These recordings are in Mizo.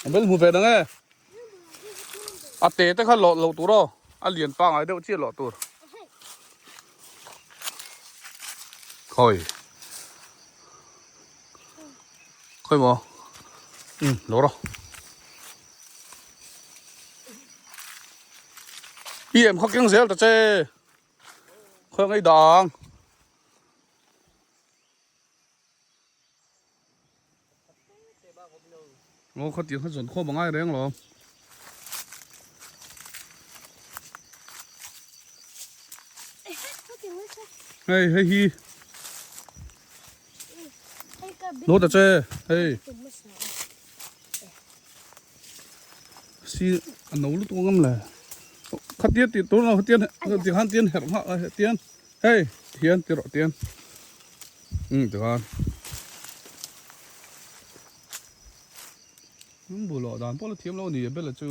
A bel hmu ve dang e. A te te kha lawh loh tur aw. A lian pangai deuh chiah lawh tur. Khawi. Khawi maw? Um, lo rawh. I em kha keng zel ta che. Khawi ang ei dang. Aw khatiang kha zawn khawm a ngai reng lo. Hei hei hi. Lo ta che hei. Si a no lutuk ngam le. Khatia ti tur lo khatian ti khan tian herh ngha tian hei hian ti rawh tian. Umm tikhan bu lawh dan pawh la thiam lo a ni a bela chu.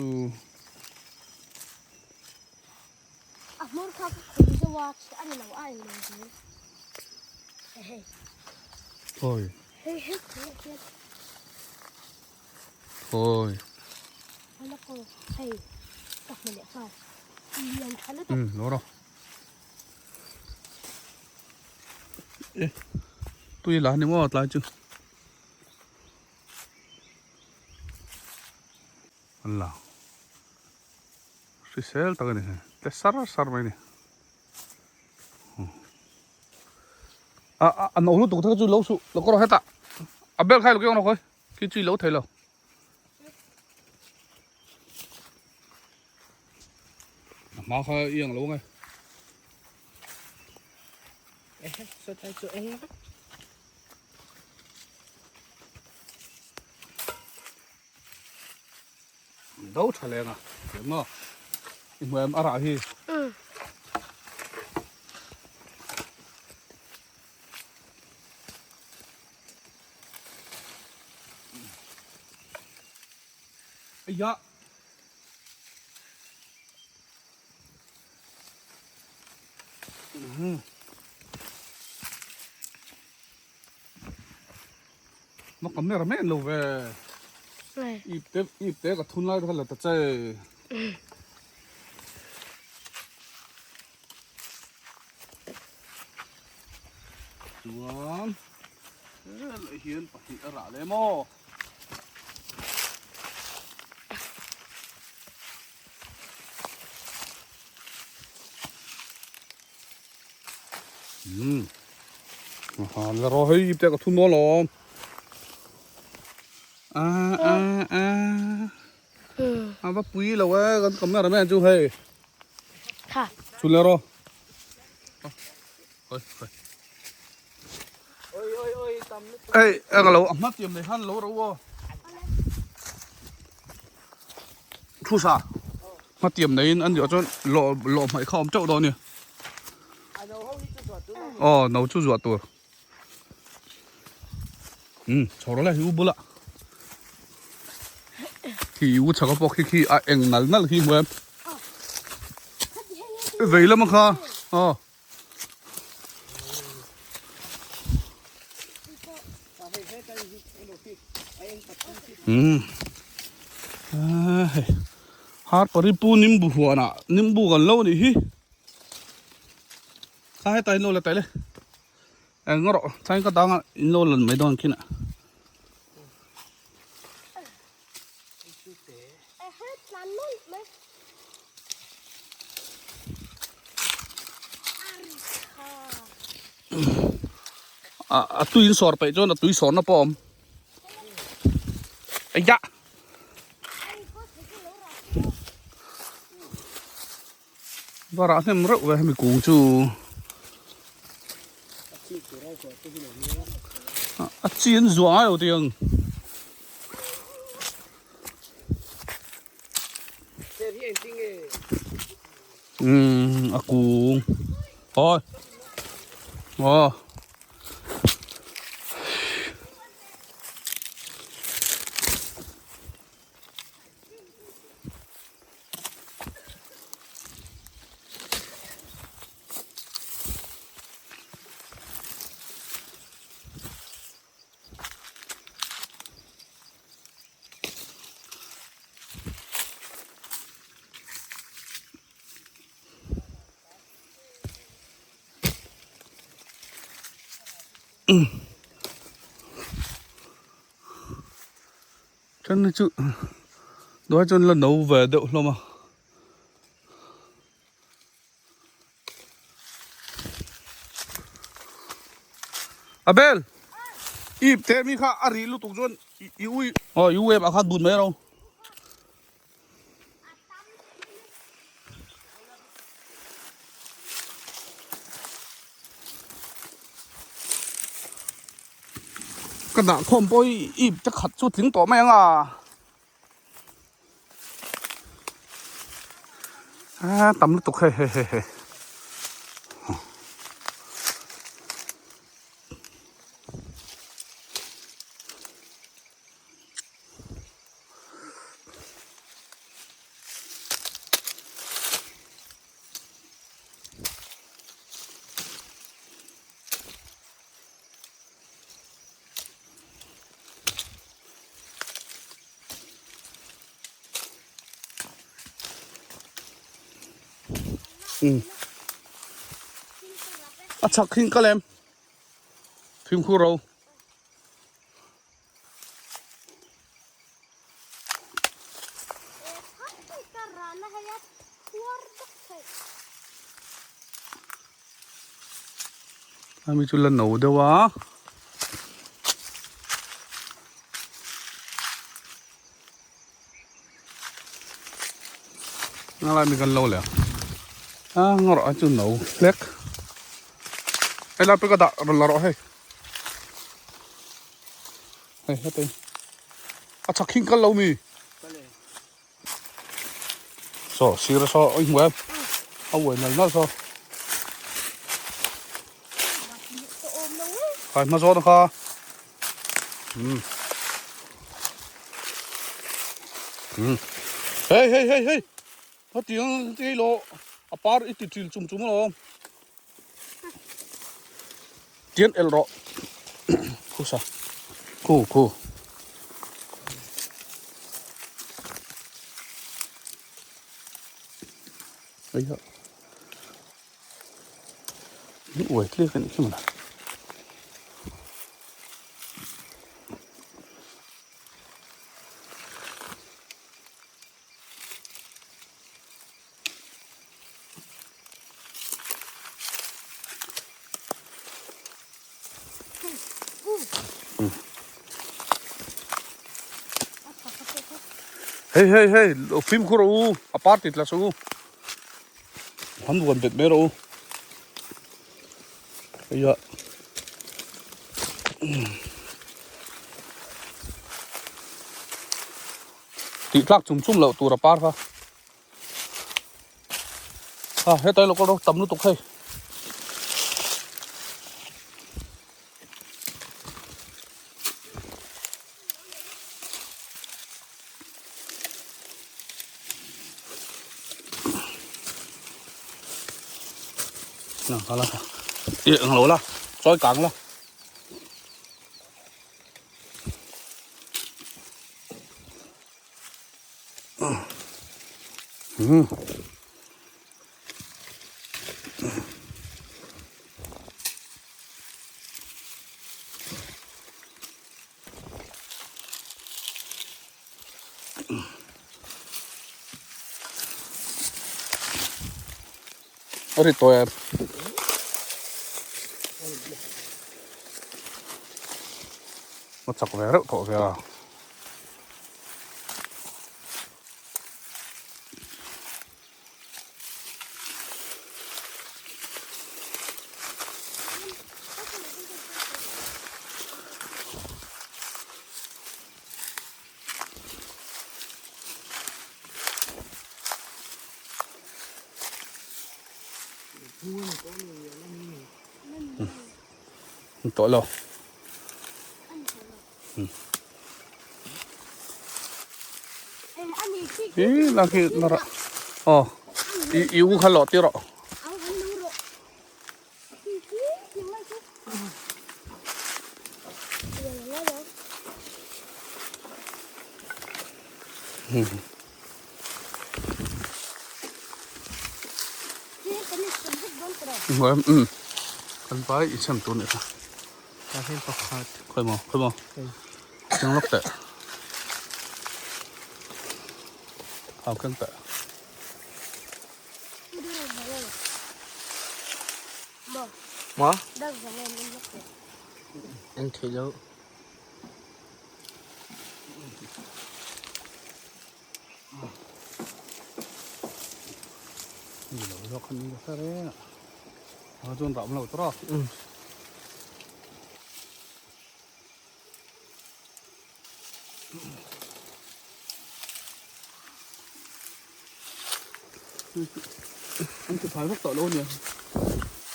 A hmur kha ka khawih deuh a a ni lo a englo zel hei. Khawi. Hei hei khawih ah hian. Khawi. Ala kaw hei ka hmu leh nghal lian tha lutuk. Umm lo rawh. E tui la ni maw tlai chu an la hrisel tak a ni hei tle sar sar mai a ni a a no lutuk te kha chu lo suh lo kawr hetah a bel kha i lo keng rawh khawi khi chu i lo thei lo. A hma kha i ang lo nge. Do tha leng a thiam maw i hmu em a rah hi. Aya. Nó camera man lo ve. Ip te ip te ka thun lai te kha la ta che. Chuan helai hian pahnih a rah leh maw? Umm aha la rawh hei ip te ka thun dawn alawm a a a a va pui lo e kan camera man chu hei chhun leh rawh. Ei eng lo a hma tiam nei khan lo ro aw thu sa hma tiam neiin an nih chuan lawh lawh hmaih kha awm teuh dawn a ni aw no chu zuah tur um chho rawh le hi u bulah khi u chhaka pawh khi khi a eng nal nal khi hmu em vei lama kha aw. Umm hei har paripu nimbu huanah nimbu kan lo nih hi kha heta in lo la taih le eng rawh chuan ka dangah in lo lan mai dawn khin ah. A tui in sawr peih chuan a tui sawrna pawh a awm eia va rah hnem reuh ve hemi kung chu a chi an zuah ngai lo tih ang. Umm a kung hawi aw. Then hi chu tunah chuan la no ve deuh hlawm a. Abel ip te mi kha a rih lutuk chuan i ui aw i ui em ah khan bun mai ro. Ka dah khawm pawh hi ip te khat chu tling tawh mai ang a. A tam lutuk hei hei hei hei. A chhak hing ka lem fimkhur ro. Ami chu la no deuh a. Nga lai mi kan lo leh a ngaw rawh chu no hlek. Hei lai pawh ka dah rawn la rawh hei. Hei heti a chak hing kal lo mi. Saw sir saw oi hmu em a uai nal nal saw. Khai hma zawn kha. Um. Um. Hey hey hey hey. Hetiang ti lo a par i ti til chum chum alawm. Tian el rawh khu sa khu khu. Ei ha. Uai tliak a nih khi mawle. Hei hei hei fimkhur rawh u a party tla suh u han vuan bet mai rawh u hei a tih tlak chum chum loh tur a par kha. A hetlai lo kawr tam lutuk hei. Nang khala e ang lo la chawi kang la. A ri tawi em? A chak ve reuh tawh ve a. Tawh lo. Hi la khi la ra. Aw. I i u kha lo ti rawh. Kan vai i chhem tur ni kha. Tah hian pakhat. Khawi maw khawi maw. Keng lawk teh. Hau keng teh. Maw? En theih loh. Ni lo zawk khan ni ka hre reng a. A chuan ram lo tawrh a. An ti phai vak tawh lo ania.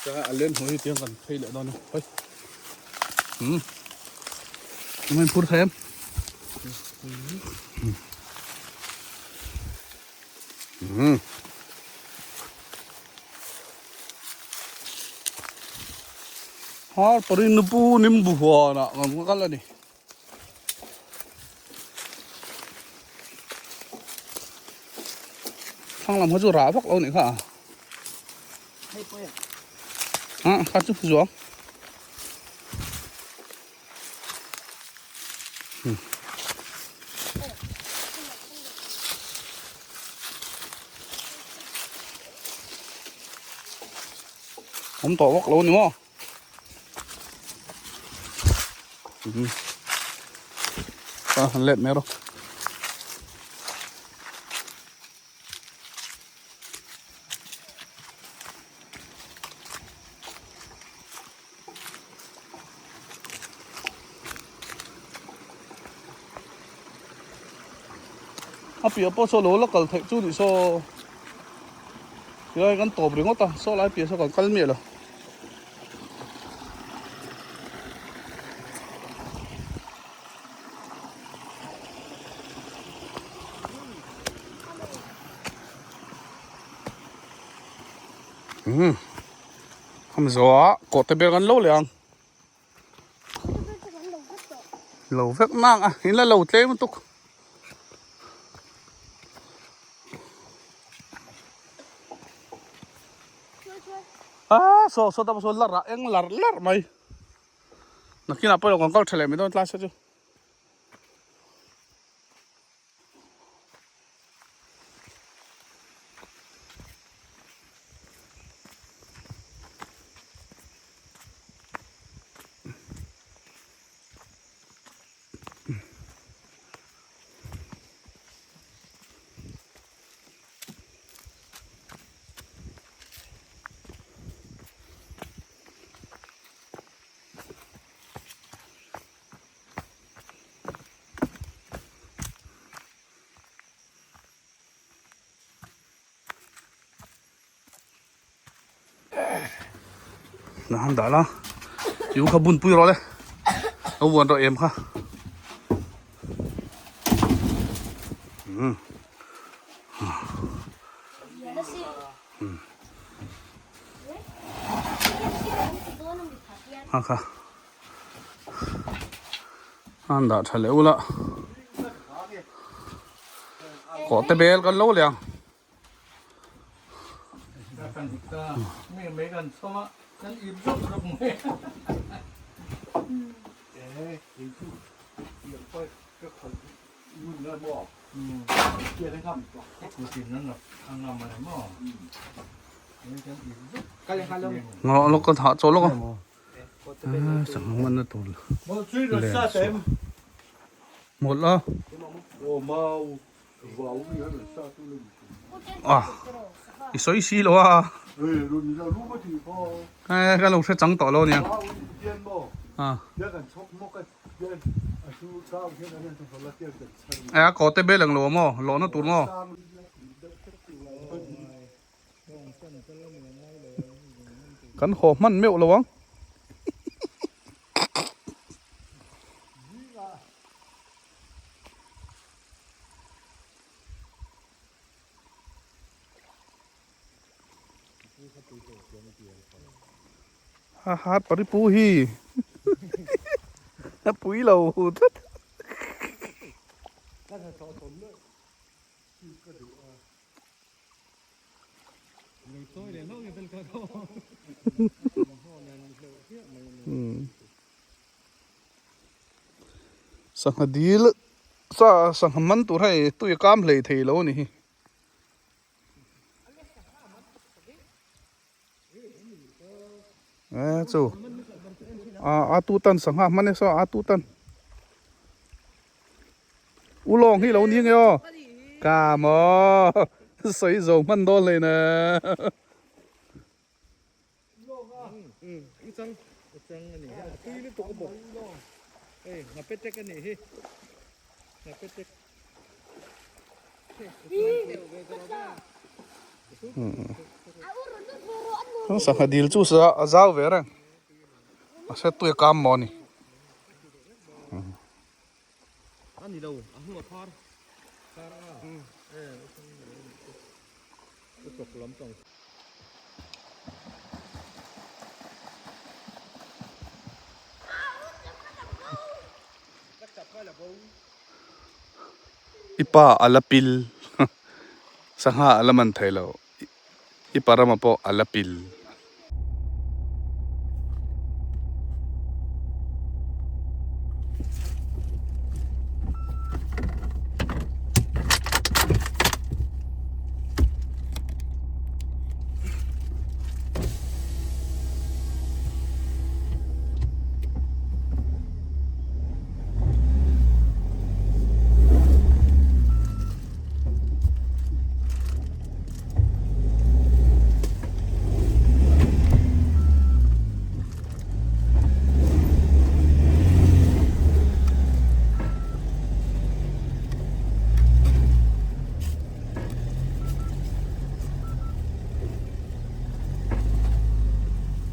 Ka a len hmuh hi tiang kan phei leh dawn a. Hoi. Hmm. Mai phur thei em. Hmm. Har parin nupu nimbu huana ngam kal ani. Thlang lam kha chu rah vak lo nih kha a kha chu zuang awm tawh vak lo ni maw. A han let mai rawh. A piah pawh saw lo la kal theih chu ni saw tilai kan tawp ringawt a saw lai piah saw kan kal miah lo. Umm khami zawh ah kawh te ber kan lo leh ang lo vek nang a in la lo tlem lutuk. Ah saw saw ta saw lar ah eng lar lar mai nakinah pawh lo kan kal tha leh mai dawn tlai se chu. Na han dah la chu kha bun pui rawh le lo vuan rawh em kha um ha kha an dah tha leh ula kawh te bel kan lo leh ang. Ngawh lawk ka thah chaw lawk a. Sangha man na tur len chhuah mawlh a. Ah i sawi si lo a eh ka lo hre chang tawh lo ania ah eh a kaw te bel ang lo maw lawhna tur maw. Kan haw hman meuh lo ang. Ha ha pari pu hi a pui lo tlat. Sangha dil sa sangha man tur hei tui a kam hlei thei lo a ni hi. E chu a a tu tan sangha hman e saw a tu tan ulawng hi lo ni nge aw ka maw sawi zo hman dawn hlei na. Sangha dil chu a zau ve reng a hre tui a kam maw ni. I pa a la pil sangha a la man thei lo i pa rama pawh a la pil.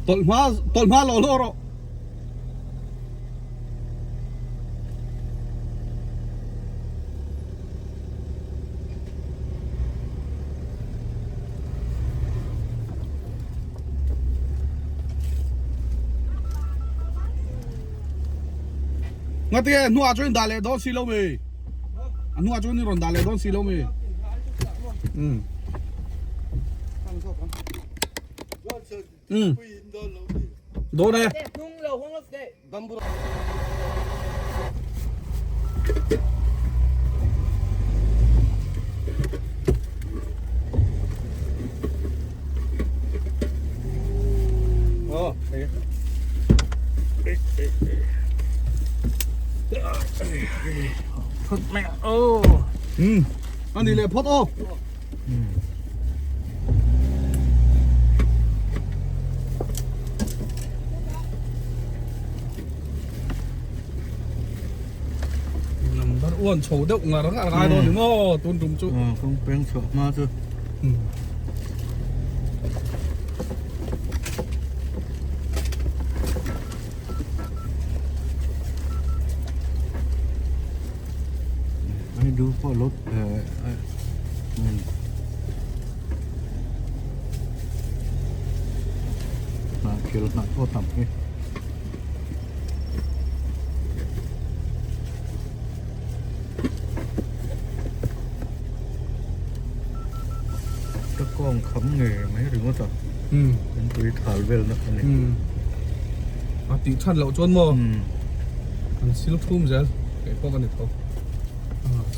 Tawlh hma tawlh hma lawh lawh rawh. Ngatinge hnuah chuan dah leh dawn si lo mi? A hnuah chuan i rawn dah leh dawn si lo mi? Um. Um. Dawn e. Ừ, anh đi lại phốt ô. Number one chho deuh ngar ngar ngai dawn ni maw tun tum chu. Kawng peng chhuah hma chu. Ai du pawh lo hnah thil hnah pawh tam hi. Ka kawng kham ngei mai ringawt a kan tui thal vel na kha ni. A tih that loh chuan maw an sil thum zel kei pawh ka ni tho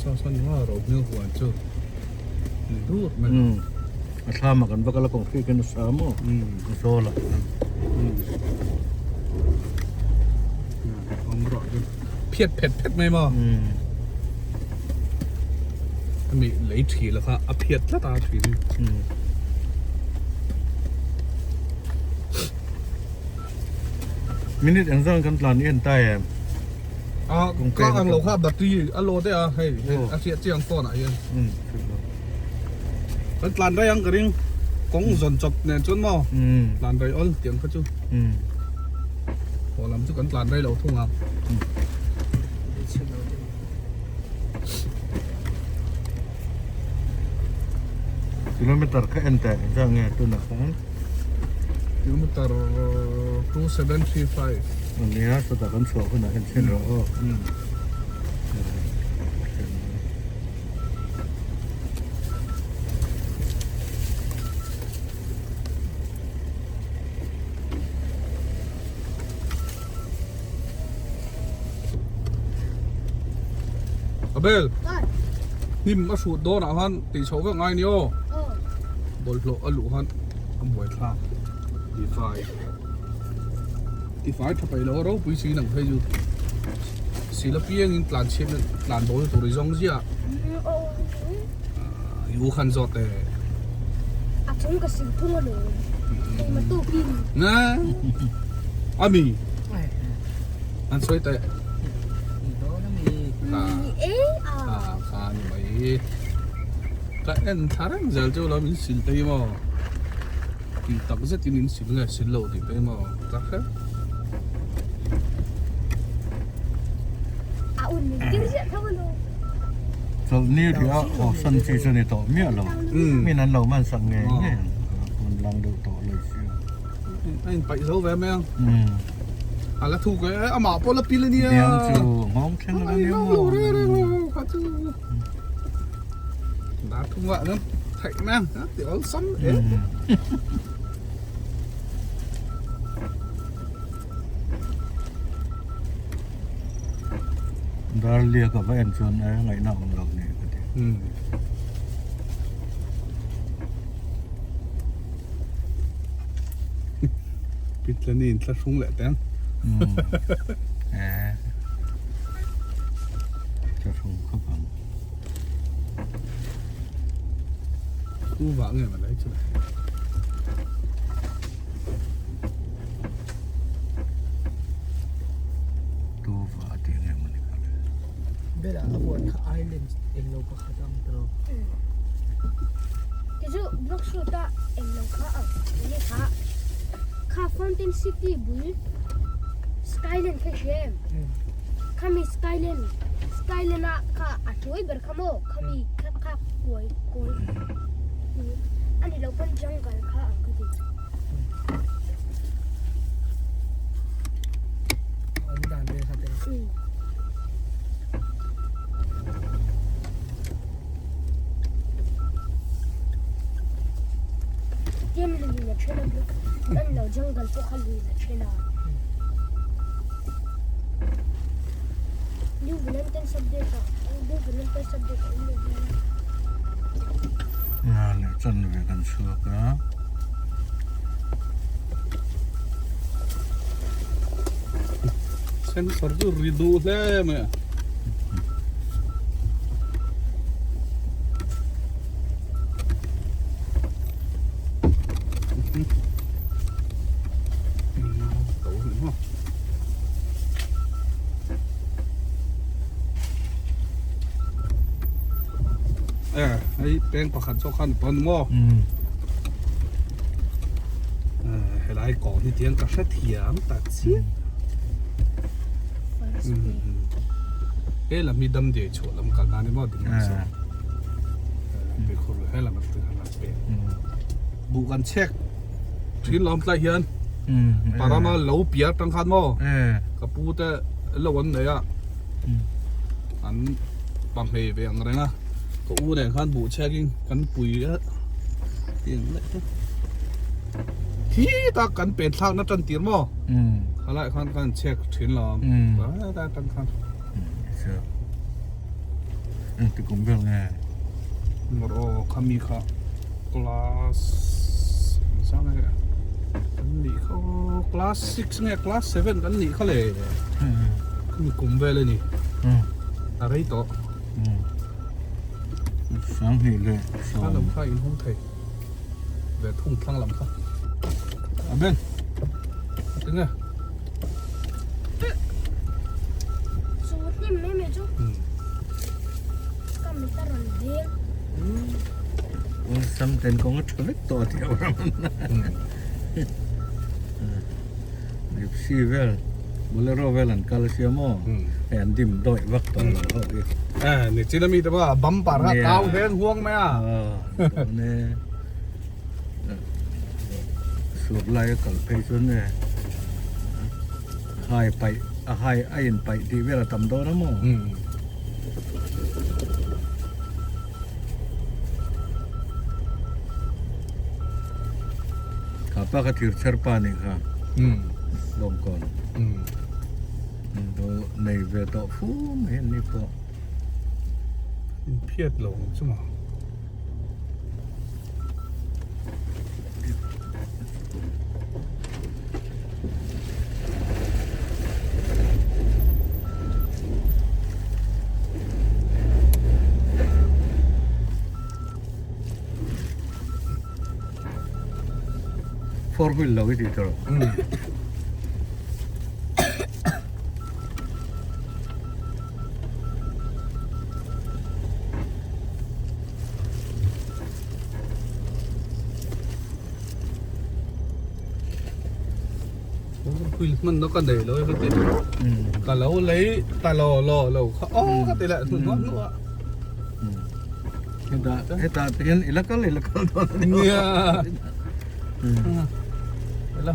saw saw ni maw ro hmel huan chu ni dur mai. A thlam ah kan va kal a concrete in a sa maw a zawl ah khan. Phiat phet phet mai maw ami lei thi la kha a phiat tlat a thin. Minute engzah kan tlan i en ta em? A ka ang lo kha battery a load e a hei a hriat chiang phone ah hian. Kan tlan rei ang ka ring kawng zawn chawp nen chuan maw tlan rei awl tiang kha chu haw lam chu kan tlan rei lo thung ang. Kilometer kha en teh engzah nge tunah khan? Kilometer 2735. Nia chutah kan chhuah hunah en chhin rawh aw. Abel, hnim a hrut dawnah khan tih chhoh vek ngai ni aw. Bawlhhlawh a luh khan a buaithlak tifai tifai tha peih lo a ropui si nang phei chu sila piangin tlan chhiat tlan bo na tur i zawng ziah i u khan zawt e. A chung ka sil thung a lo engmah tawkin. Na ami an sawi teh. Kha ni mai. Ka en thla reng zel chu lo min sil te hi maw tih tak zetin min sil nge sil lo tih te hi maw ka hre. A un min tir ziah tho a lo. Chawlhni ria haw san chi chu ni tawh miah lo. Min an lo man sak ngei ngei ang. Rawn lang deuh tawh lo sia. A inpaih zo ve mai ang. A la thuk e, amah pawh la pil a nia. Niang chu nghawng thleng a la nia maw. Reng reng lo kha chu. Dar thung ah nan theih mai ang ti awlsam e. Dar liak a va en chuan a ngaihna awm lo ni ka ti. Pitlani in thla hrung leh teng. Eh. Thla hrung khawp ang. Tu vah nge malai chu. Tu vah ti nge mani kha le. Bela a vuan kha island englo pakhat ang tawh. Tichu block shoot a englo kha ang enge kha kha Fountain City bul Skyland kha i hria em? Khami Skyland Skyland a kha a hnuai ber kha maw khami kha kha kuai kawi a ni lo pawn jungle kha ang ka ti. Awm dan vel kha teh. Tin lui a then a bawk an lo jungle pawh kha lui a then a. New Valentine subject ah New Valentine subject a awm lo ve a. Nga leh chanve kan chhuak a. Sensor chu ri duh hle mai a. Hei peng pakhat zawk khan pawn maw helai kawng hi tiang ka hrethiam ta chiah he lam hi dam diai chhuah lam kalna a ni maw ding lam sawn tuikhur he lam a tui khan a pek buh kan chhek thin lawm tlai hian parama lo piar tang khan maw ka pu te lo an nei a an pahmei ve ang reng a ka u nen khan buh chhek in kan pui a tiang leh te khi tak kan pen thlak na tan tir maw khalai khan kan chhek thin lo ta tang khan Engti kum vel nge? Ngawr aw khami kha class engzah nge kan nih kha aw class 6 nge class 7 kan nih kha le khami kum vel a ni a rei tawh Sanghnih leh sawm thlang lam kha in hawng thei ve thung thlang lam kha amen tinge Chu hnim mai mai chu ka mit a rawn veng. Sam ten kawng a tha vek tawh a tih a ram Gypsy vel Bolero vel an kal sia maw hei an dim dawih vak tawh lo ho hi. Eh ni chin ami te pawh bumper a kau heng huang mai a. Ne Sur lai a kal phei chuan nge hai paih a hai a in paih tih vel a tam dawn a maw. Kha pa kha thir chher pa nih kha lawmkawn do nei ve tawh fu mai an ni pawh. Inphiat lo ang chu maw. Four wheel lo i tih tur. Wheel hman nó ka nei lo ka ti. Ka lo lei ta lo lo lo kha aw ka ti leh hnu hnuah hnuah. Heta heta te hian i la kal i la kal dawn a ni. Nia. Ela.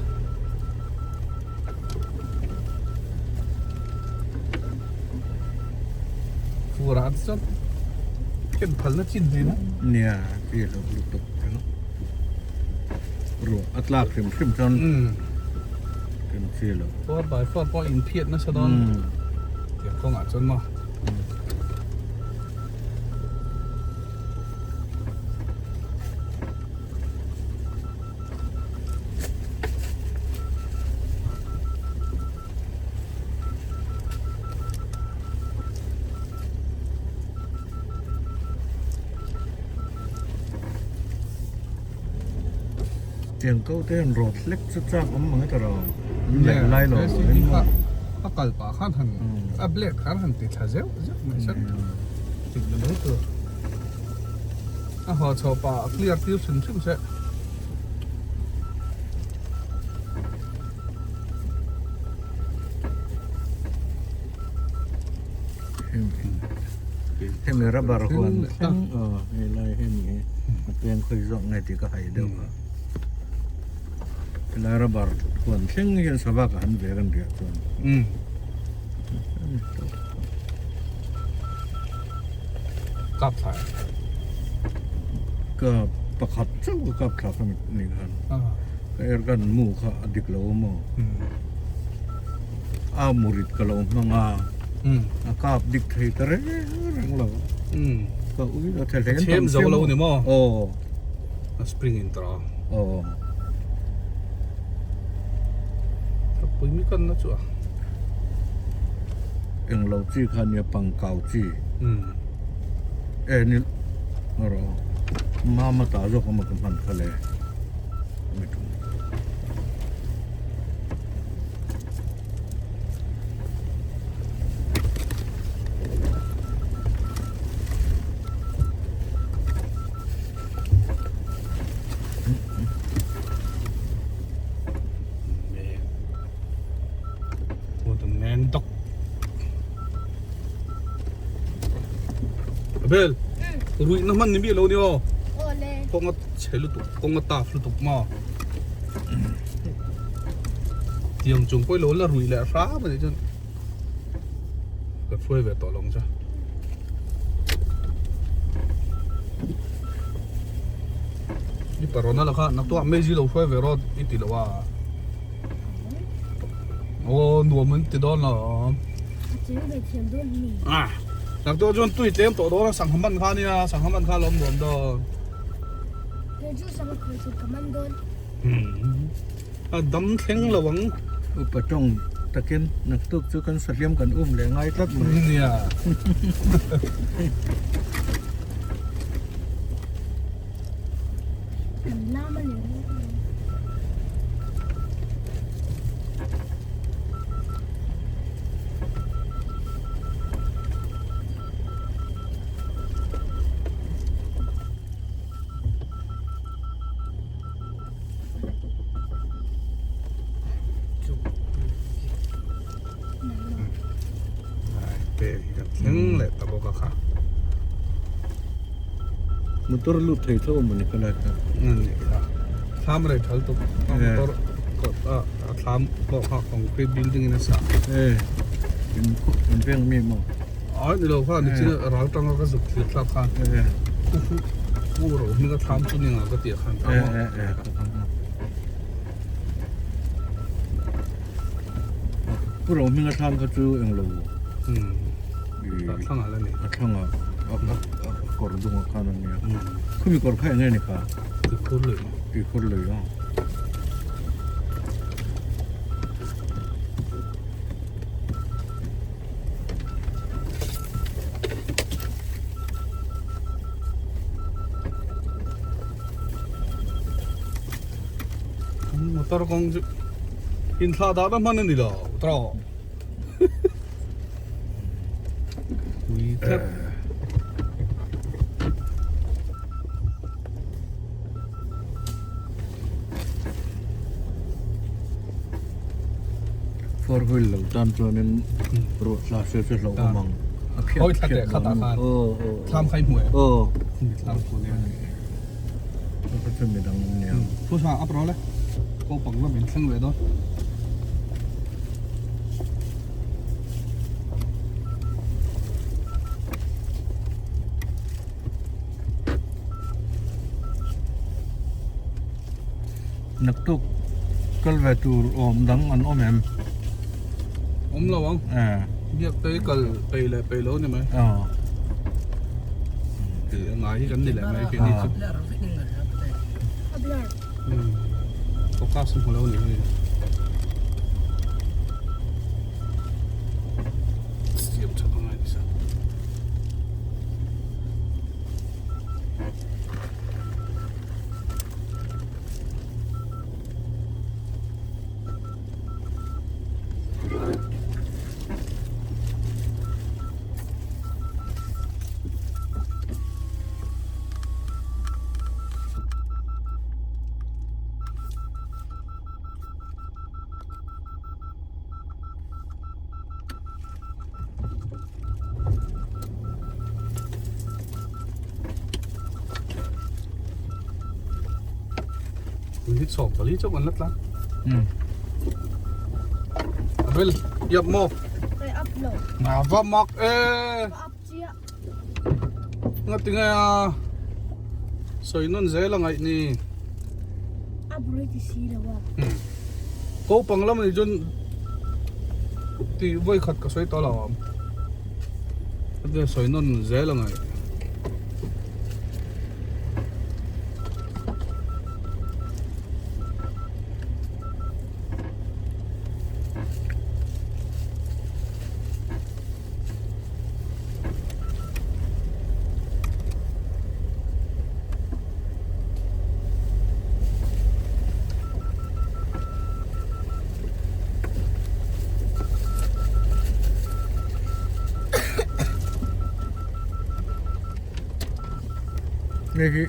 Fura te chuan ken phalna chin hlei na. Nia chi lo lutuk chu. Ruah a tlak hrim hrim chuan ken chi lo. 4 by 4 pawh inphiat nasa dawn. Tiang kawngah chuan maw. Tiang ko te an rawt hlek chu chak awm mang e ta ro an leh lai lo a kal pah khan han a blade khan han ti thla zeuh zeuh mai se tik na mai tur a haw chho pah a clear tir hrim hrim se. Hemi rubber huan thleng aw hei lai hemi hi a peng khawi zawk nge tih ka hai deuh a helai rubber huan thleng hian sava ka han ve kan riah chuan kap thlai ka pakhat chauh ka kap thla kha ni khan ka er kan mu kha a dik lo maw a murit ka lo hmang a a kap dik thei ta reng reng lo ka ui a the hle chem zo lo ni maw aw a spring in tra aw ka pui mi kan na chu a eng lo chi kha nia pang kau chi e ni ro mama ta zawk ama ka hman kha le mi tum Abel, ruih na hman ni mi lo ni aw. Kawng a chhe lutuk, kawng a taf lutuk maw. Tiang chung pawh i lo la ruih leh hram a nih chuan ka hruai ve tawh lo ang che. I parona la kha naktuah Maisie lo hruai ve rawh i ti lo a. Aw nuam an ti dawn lo. A cheng ve thiam dawn mi. Ah, naktuah chuan tui tlem tawh dawn a sangha man kha nia sangha man kha lawm nuam dawn. Kei chu sangha khawi chu ka man dawn. A dam thleng lo ang. Upa tawng takin naktuk chu kan sahliam kan um leh ngai tlat mai. Nia. An lam a ni reng. Thleng leh ta bawk a kha. Motor lut thei tho maw ni ka lai kha. Ni kha. Thlam rei thal tuk. Motor a thlam pawh kha concrete building in a sa. Eh. In veng mi maw. Ai ni lo kha ni chin ral tanga ka zuk thlir thlak khan khu khu pu ro hming a thlam chu ni nga ka tih khan ta maw pu ro hming a thlam kha chu eng lo a thlang ah la ni a thlang ah. A kawr dungah khan a nia. Khumi kawr kha eng nge ni kha? Tuikhur lui. Tuikhur lui a. Motor kawng chu inthlah dah na hman a ni lo tawh. Pui tlat. Four wheel lo tan chuanin ruah tla se chu hlauh awm ang. A phiat Hawi thla teh khat ah khan thlam kha i hmu em? Aw. Thlam khu nia. Kha chu midang an nia. Thu tha up rawh le. Kopang lam in thleng ve dawn. Naktuk kal ve tur awm dang an awm em? Awm lo ang. Biak te kal peih leh peih lo ni mai. Tih a ngai hi kan ni leh mai khi ni chu. A blur. Focus hmu lo ni hi. Siam tha pangai ni sa. Minute 14 chauh kan la tlang. Abel, yap maw? Kai up lo. Nga va mak e. Ka up chiah. Nga ti nge a. Sawi nawn zel a ngaih ni. Up rei ti si lo a. Ko pang lam ni chuan ti vawi khat ka sawi tawh lo ang. Sawi nawn zel a ngaih. Hei hi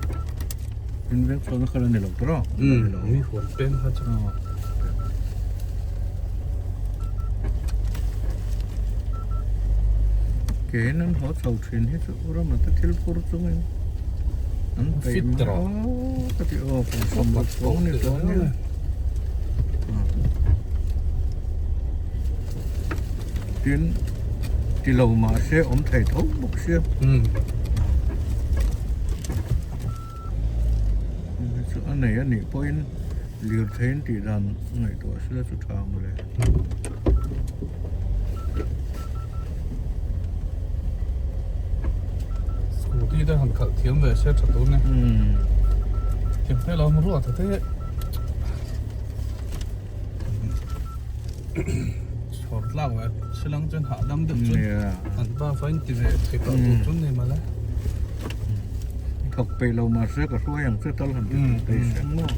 in veng chhawna kha la ni lo tawh a? Mi huan peng kha chu. Ke in an haw chho thin hi chu rama te thil phur chungin an peih mai a ka ti aw kum sawmruk chuang ni chuang nia. Tin ti lo mahse awm thei tho bawk sia. Chu a nei a nih pawhin lirtheiin tih dan ngaihtuah sela chu tha ang le. Scooty te han khalh thiam ve se tha tur ni. Thiam thei lo ruat te. Chhawr tlak ve silang chuan hahdam deuh chuan an pa fa in ti ve thei tawh tur chuan ni mawle. Thawk peih lo mahse ka hruai ang che tal han ti thei seng maw.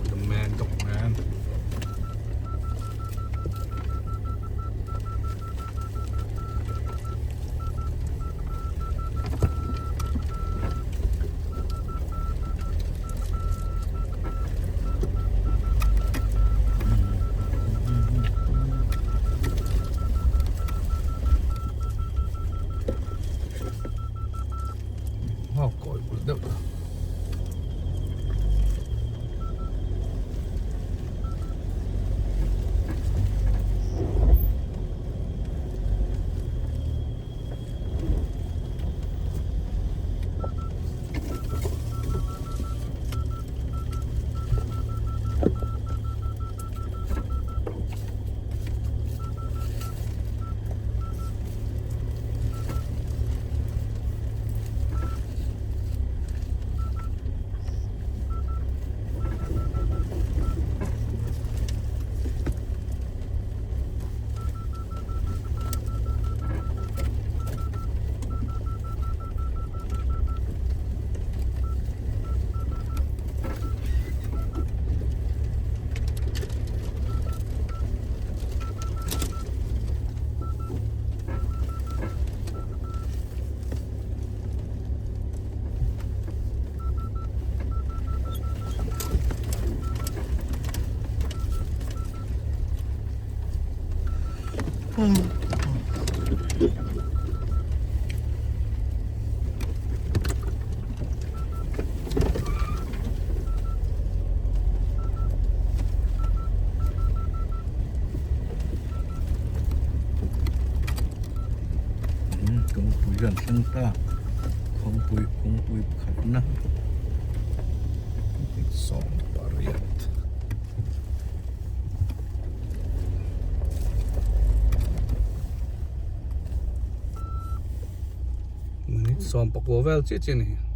The man, the man. Kawngpui kan thleng ta kawngpui kawngpui pakhatna Sawmpariat. Minute 19 vel chiah chiah a ni.